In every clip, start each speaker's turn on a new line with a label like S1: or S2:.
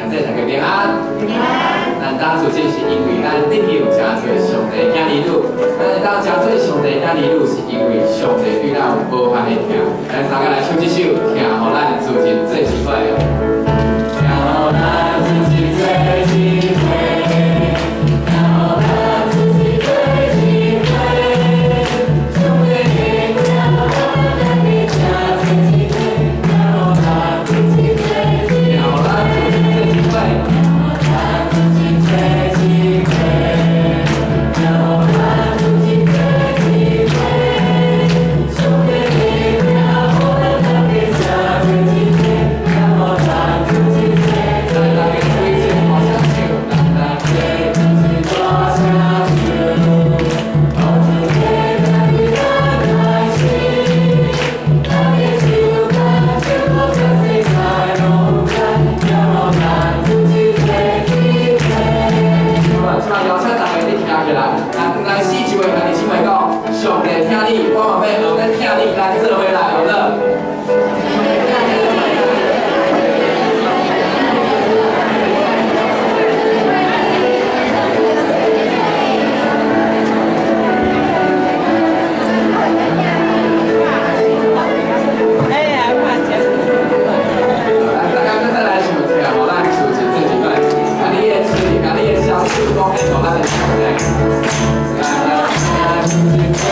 S1: 兄弟大家平安。平安。咱当主这是因為咱得救成做上帝囝兒女，咱會當成做上帝囝兒女，是因為上帝對咱有無限的疼。咱三個來唱這首，疼予咱自盡做一回。疼予咱自盡做一回，疼予咱自盡做一回，上帝的疼予咱家己成做一回，疼予咱自盡做一回，疼予咱自盡做一回，疼予咱自盡做一回，疼予咱自盡做一回，上帝的疼予咱家己成做一回，疼予咱自盡做一回。大家開聲大聲唱，咱大家開聲大聲唱，予一个家己咱開始，大家手牽手，全世界攏知，疼予咱自盡做一回。好啦，這擺邀請大家你徛起來，咱來四周的兄弟姊妹講，上帝疼你，我嘛欲學咧疼你，咱做伙來學了。咱大家閣再來唱疼予咱自盡做一擺，共你的喙，共你的雙手講獻予咱的上帝。咱自盡做一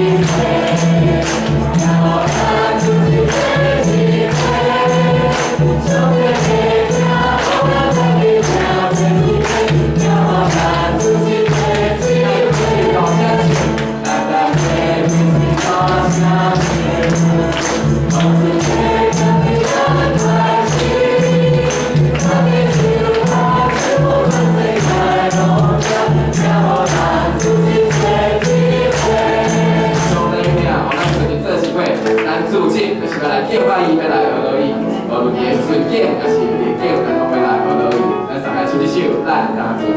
S1: 回，疼予咱自盡做一回，上帝的疼予咱家己成做一回，疼予咱自盡做一回。大聲唱，咱大家開聲大聲唱，予一个家己咱開始，大家手牽手，全世界攏知，疼予咱自盡做一回。上帝疼予咱自盡做一回，咱自盡就是欲來敬拜伊，欲來學落伊，無論佇順境抑是逆境，咱攏欲來學落伊。咱三個唱這首，咱當自盡。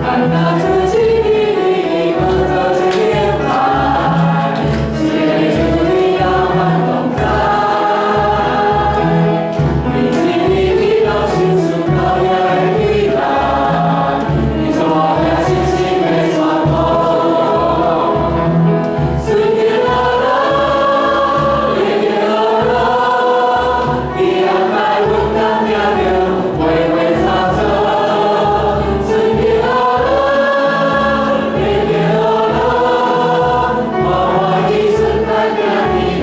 S1: 咱若自盡，無做一禮拜，是個主你猶原同在。每一日你攏想思考遐的未來，伊帶我行信心的山路。順境來來，逆境來來，伊安排阮當行著花花草草。順境來來，逆境來來，歡歡喜順咱行天路。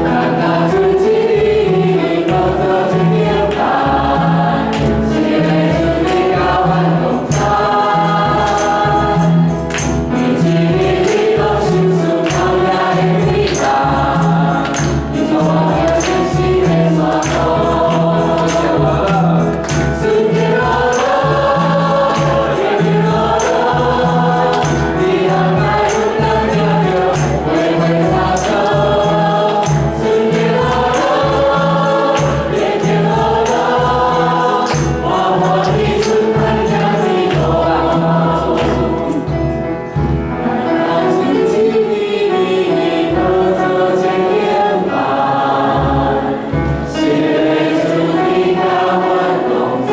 S1: 咱若自盡，無做一禮拜，是個主你猶原同在。每一日你攏想思考遐的未來，伊帶我行信心的山路。順境來來，逆境來來，伊安排阮當行著花花草草。順境來來，逆境來來，歡歡喜順咱行天路。咱自盡，無做一禮拜，是個主你猶原同在。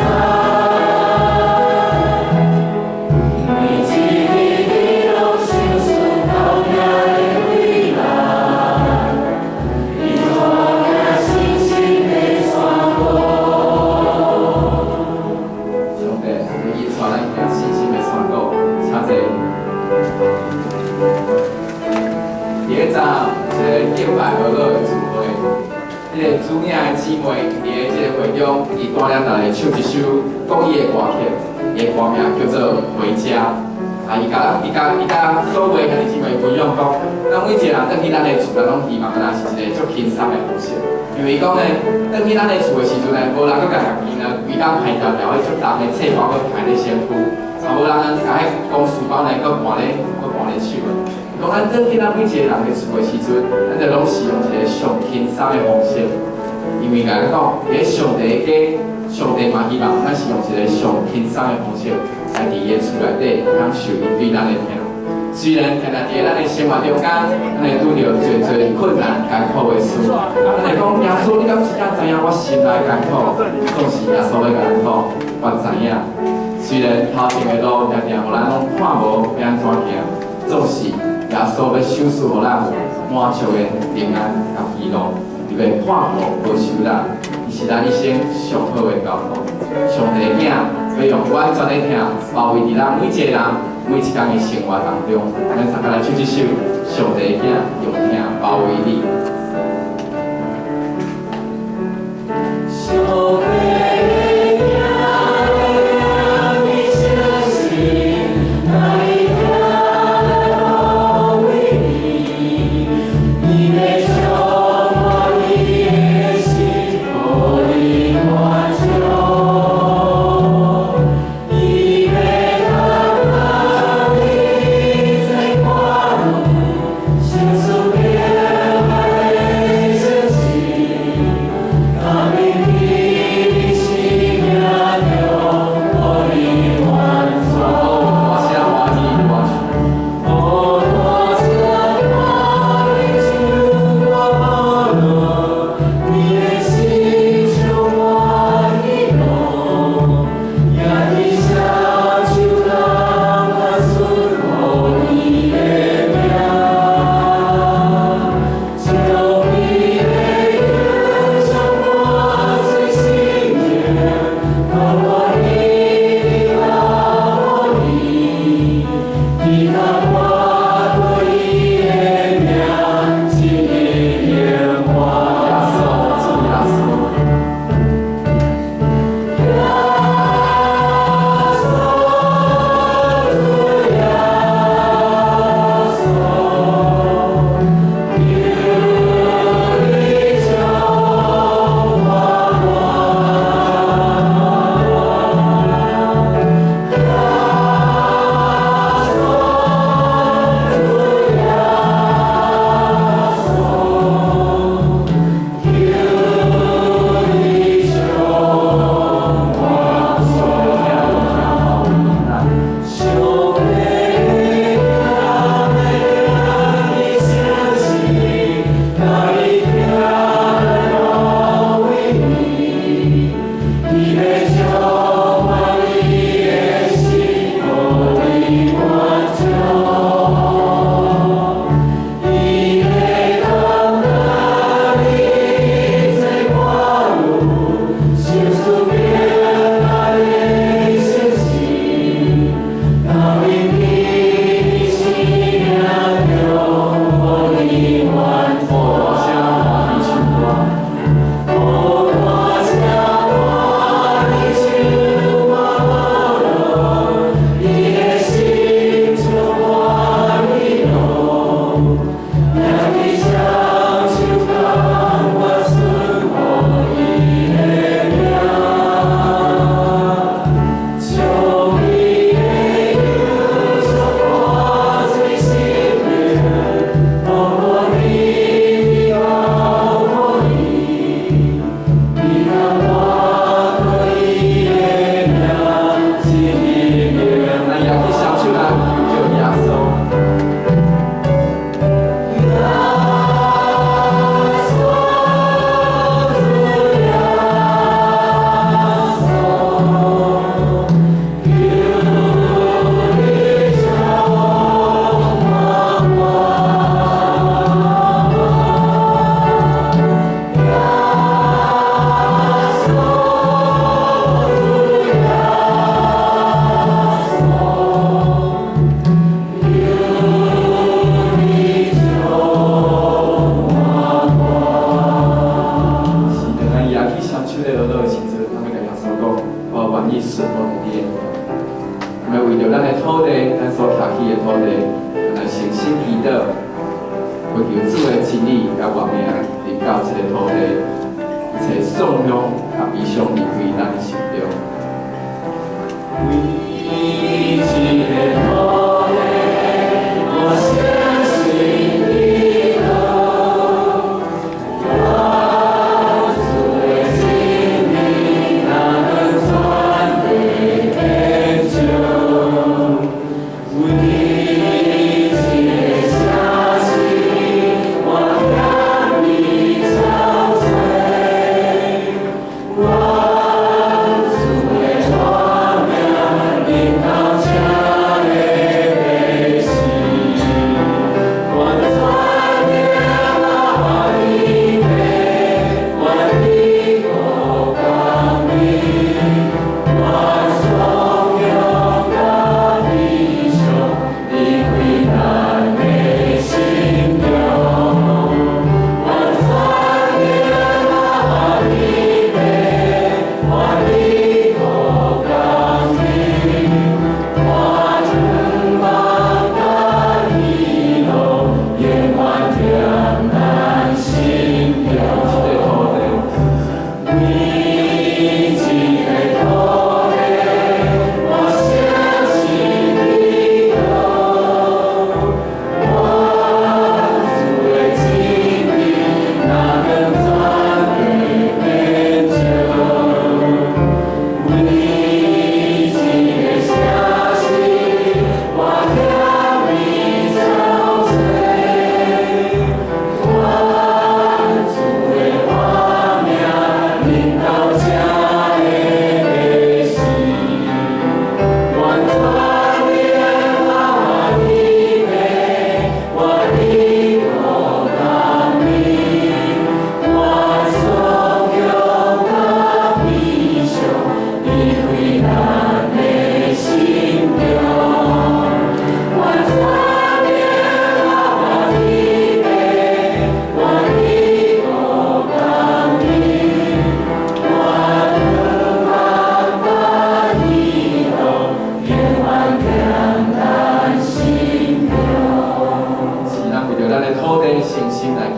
S1: 每一日你攏想思考遐的未來，伊帶我行信心的山路。上帝，你帶咱行信心的山路，請坐。第一站一个敬拜和樂的聚會，彼個主領的姊妹佇咧這個會中，伊帶領大家唱一首國語的歌曲，伊的歌名叫做《回家》。啊，伊共所有的兄弟姊妹分享講，咱每一個人轉去咱的厝，咱攏希望敢若是一個足輕鬆的方式。因為伊講呢，轉去咱的厝的時陣呢，無人閣共家己呢規工排條條彼足重的冊包閣排咧身軀，啊，無人共彼公事包呢閣盤咧手的。伊講咱轉去咱每一個人的厝的時陣，咱就攏是用一個上輕鬆的方式。因為共咱講，佇咧上帝的家，上帝嘛希望咱是用一個上輕鬆的方式來佇伊的厝內底享受伊對咱的疼。雖然定定佇咱的生活中間，咱會拄著濟濟困難艱苦的事。咱會講耶穌，你敢真正知影我心內艱苦？總是耶穌欲共咱講，我知影。雖然頭前的路定定予咱攏看無欲按怎行，總是耶穌欲賞賜予咱滿足的平安佮喜樂，伊欲看顧保守咱，伊是咱一生上好的交託。上帝的囝欲用完全的疼包圍佇咱每一個人每一工的生活當中。咱三個來唱這首《上帝的囝用疼包圍你》。
S2: 上帝的囝疼你相信，那伊疼來包圍你，伊欲充滿你的心，予你滿足。伊欲擔當你這苦難，賞賜平安的誠實。當你佇生命中予你滿足。
S1: 大聲歡喜歌唱。
S2: 哦，大聲歡喜唱歌樂，你的心充滿喜樂，舉起雙手甘願順服伊的名，將伊的恩充滿水生命，高我伊保護你，依靠我對伊的名，一日永遠。
S1: 耶穌，主耶穌。
S2: 耶穌，主耶穌，求你充滿我。耶穌，主耶穌，求你充滿我。上帝的疼你相信，那伊疼來包圍你，伊欲充滿你的心，予你滿足。伊欲擔當你這苦難，賞賜平安的誠實。當你佇生命中予你滿足。
S1: 大聲歡喜唱歌。
S2: 哦，大聲歡喜唱歌樂，你的心充滿喜樂，舉起雙手甘願順服伊的名，將伊的恩充滿水生命，保護你，保護你，依靠我對伊的名，一日永
S1: 咱舉起雙手來求耶穌。
S2: 耶穌，主耶穌，求你充滿我。耶穌，主耶穌，求你充滿我。
S1: 是當咱舉起雙手咧禱告的時陣，咱欲共耶穌講，我願意順服佇你的名。咱欲為著咱的土地，咱所徛起的土地，咱來誠心祈禱，祈求主的真理佮活命臨到這个土地，一切喪痛佮悲傷離開咱的心中。
S2: 為這个土地，我誠心祈禱，願主的真理若能全地現彰。為這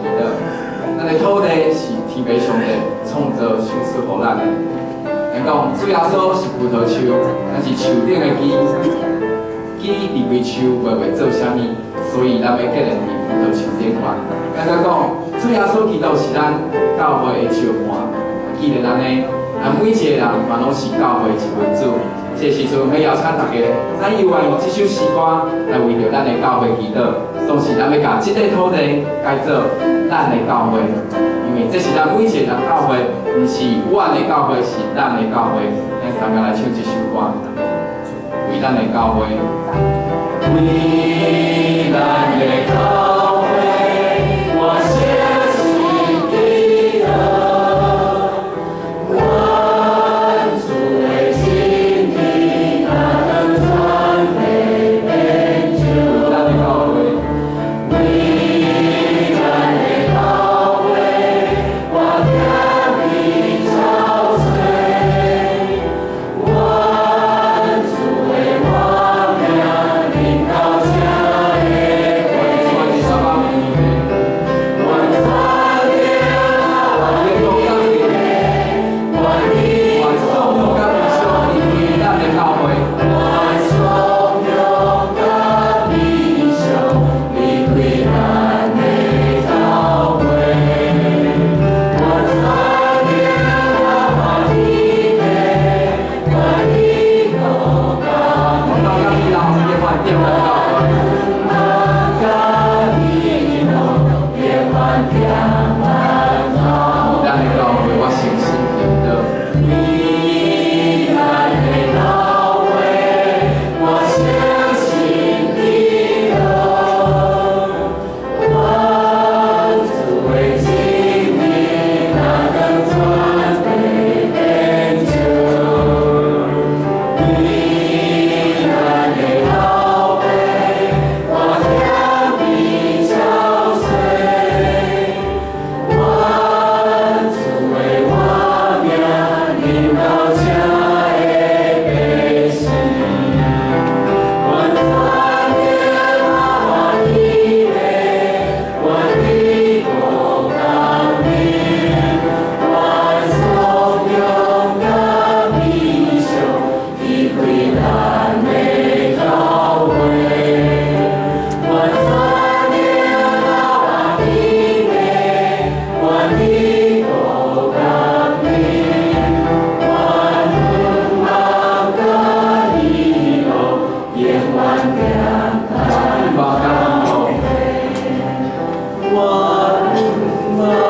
S1: 祈禱。咱的土地是天父上帝創造賞賜予咱的。咱講主耶穌是葡萄樹，咱是樹頂的枝，枝離開樹袂會做啥物，所以咱欲結連佇葡萄樹頂懸。咱再講，主耶穌基督是咱教會的石盤。既然按呢，咱每一個人嘛攏是教會一份子。這個時陣，欲邀請大家，咱猶原用這首詩歌來為著咱的教會祈禱。同時，咱欲共這塊土地改做咱的教會，因為這是咱每一個人教會，毋是阮的教會，是咱的教會。咱三個來唱這首歌，為咱的教會。
S2: 為咱的教會，我誠心祈禱，願主的真理若能傳遍全球。
S1: 咱的教會，
S2: 為咱的教會，我聽你憔悴，願主的活命臨到這個
S1: 願
S2: 願
S1: 願頌揚佮悲傷離開咱的教會。
S2: 願頌揚佮悲傷離開咱的教會，願讚美耶和華的願你國降
S1: 願禱佮喜樂永遠踮咱教會。
S2: 臨，佮喜樂永遠踮咱教
S1: 咱的教會，我誠心祈禱。
S2: 為咱的教會，我誠心祈禱，願主的真理若能傳遍全球。為咱的教會，我聽你憔悴，願主的活命臨到這个百姓，願讚美耶和華的願你國降臨，願頌揚佮悲傷離開咱的教會，願讚美耶和華的願你國降臨，願盼望佮喜樂永遠踮咱
S1: 望佮喜樂。
S2: 願望